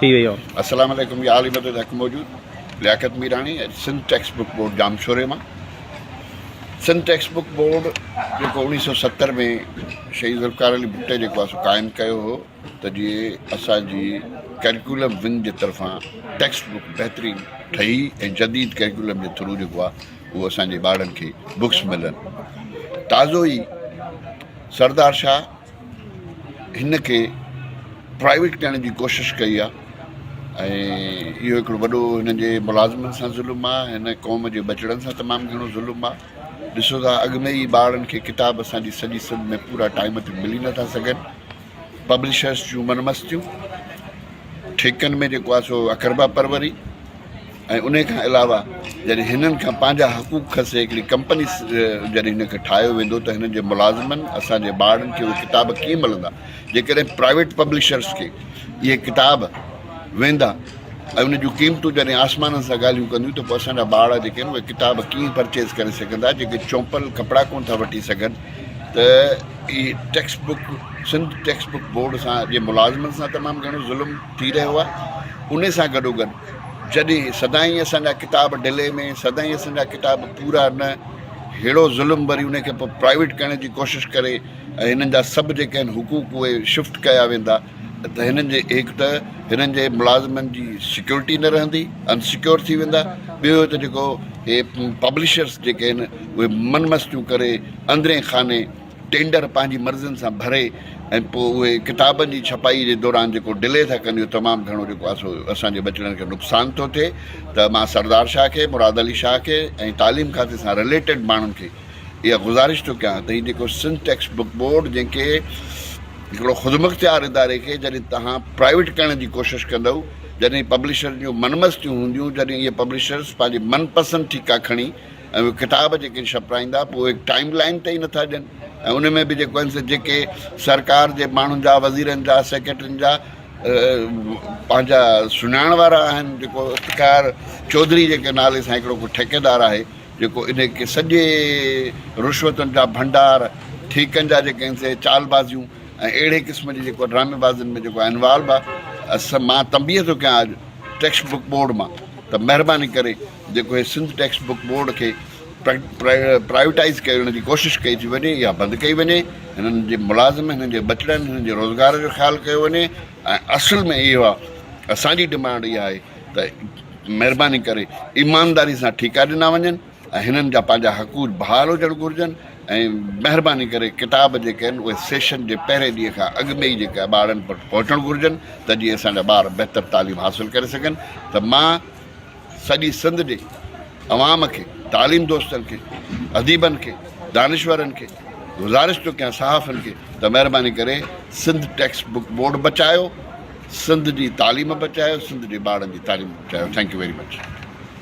ٿي وئي آهي. السلام عليڪم يا علي مدد حق موجود Liaquat Mirani Sindh text book board ڄامشوري مان سنڌ ٽيڪسٽ بڪ بورڊ جيڪو اوڻيهه سو 70 ۾ شهيد ذوالفقار علي ڀٽي جيڪو آهي سو قائم ڪيو هو ته جيئن اسان جي ڪريڪولم ونگ جي طرفان ٽيڪسٽ بڪ بهترين ٺهي ۽ جديد ڪريڪولم جي ٿرو جيڪو آهي اهو اسان جي ٻارڙن کي بڪس ملن. تازو ئي سردار شاهه هن کي پرائيويٽ ڪرڻ جي ڪوشش ڪئي آهي ۽ اهو هڪڙو وڏو هن جي ملازمن سان ظلم آهي، هن قوم جي ٻچڙن سان تمام گهڻو ظلم آهي. ڏسو ٿا اڳ ۾ ئي ٻارڙن کي ڪتاب اسان جي سڄي سنڌ ۾ پورا ٽائيم تي ملي نٿا سگهن. پبلشرس جون من مستيون، ٺيڪن ۾ جيڪو آهي سو اقربا پروري ۽ انهي کان علاوه جڏهن هنن کان پنهنجا حقوق کسي هڪڙي ڪمپني جڏهن هن کي ٺاهيو ويندو ته هنن جي ملازمن اسان جي ٻارڙن کي اهي ڪتاب ڪيئن ملندا جيڪڏهن پرائيويٽ پبلشرس کي اهي ڪتاب ويندا ۽ ان جون قيمتون جڏهن آسمانن سان ڳالهيون ڪنديون ته پوء اسان جا ٻارڙا جيڪي آهن اهي ڪتاب ڪيئن پرچيز ڪري سگهندا جيڪي چونپل ڪپڙا ڪونه ٿا وٺي سگهن ته اهي text book Sindh text book board سان جي ملازمن سان تمام گهڻو ظلم ٿي رهيو آهي ان سان گڏو گڏ جڏهن سدائين اسان جا ڪتاب ڊلي ۾ سدائين اسان جا ڪتاب پورا نه ههڙو ظلم وري ان کي پوء پرائيويٽ ڪرڻ جي ڪوشش ڪري ۽ هنن جا سڀ جيڪي آهن حقوق اهي شفٽ ڪيا ويندا ته هنن جي هڪ ته هنن جي ملازمن جي سيڪيورٽي نه رهندي ان سيڪيور ٿي ويندا ٻيو اهو ته جيڪو هي پبلشرس جيڪي آهن اهي من مستيون ڪري اندرين خاني ٽينڊر پنهنجي مرضين سان ڀري ۽ پوء اهي ڪتابن جي ڇپائي جي دوران جيڪو ڊلي ٿا ڪن اهو تمام گهڻو جيڪو آهي سو اسان جي ٻچڙن کي نقصان ٿو ٿئي ته مان سردار شاهه کي مراد علي شاهه کي ۽ تعليم کاتي سان رليٽيڊ ماڻهن کي اها گذارش ٿو ڪيان ته هي جيڪو سنڌ ٽيڪسٽ بڪ بورڊ جنهن کي هڪڙو خودمختيار اداري کي جڏهن توهان پرائيويٽ ڪرڻ جي ڪوشش ڪندؤ جڏهن پبلشرن جون من مستيون هونديون جڏهن اهي پبلشرس پنهنجي من پسند ٺيڪا کڻي ۽ اهي ڪتاب جيڪي ڇپرائيندا پوء اهي ٽائيم لائين تي ئي نٿا ڏين ۽ ان ۾ به جيڪو آهن سي جيڪي سرڪار جي ماڻهن جا وزيرن جا سيڪريٽرين جا پنهنجا سڃاڻ وارا آهن جيڪو افتخار چوڌري جيڪي نالي سان هڪڙو ڪو ٺيڪيدار آهي جيڪو ان کي سڄي رشوتن جا ڀنڊار ٺيڪن جا جيڪي آهن سي چالبازيون ۽ اهڙي قسم جي جيڪو ڊرامي بازين ۾ جيڪو انوالو آهي مان تنبيهه ٿو ڪيان اڄ ٽيڪسٽ بڪ بورڊ مان ته مهرباني ڪري جيڪو هي سنڌ ٽيڪسٽ بڪ بورڊ کي پرائيوٽائيز ڪرڻ جي ڪوشش ڪئي ٿي وڃي اها بند ڪئي وڃي هنن جي ملازم هنن جي ٻچڙن هنن جي روزگار جو خيال ڪيو وڃي ۽ اصل ۾ اهو آهي اسان جي ڊمانڊ اها آهي ته مهرباني ڪري ايمانداري سان ٺيڪا ڏنا وڃن ۽ هنن جا پنهنجا حقوق بحال هجڻ گهرجن ۽ مهرباني ڪري ڪتاب جيڪي آهن اهي سيشن جي پهرين ڏينهن کان اڳ ۾ ئي جيڪي ٻارن وٽ پهچڻ گهرجن ته جيئن اسان جا ٻار بهتر تعليم حاصل ڪري سگهن ته مان سڄي سنڌ جي عوام کي، تعليم دوستن کي، اديبن کي، دانشورن کي گذارش ٿو ڪيان صحافين کي ته مهرباني ڪري سنڌ ٽيڪسٽ بڪ بورڊ بچايو، سنڌ جي تعليم بچايو، سنڌ جي ٻارڙن جي تعليم بچايو thank you very much.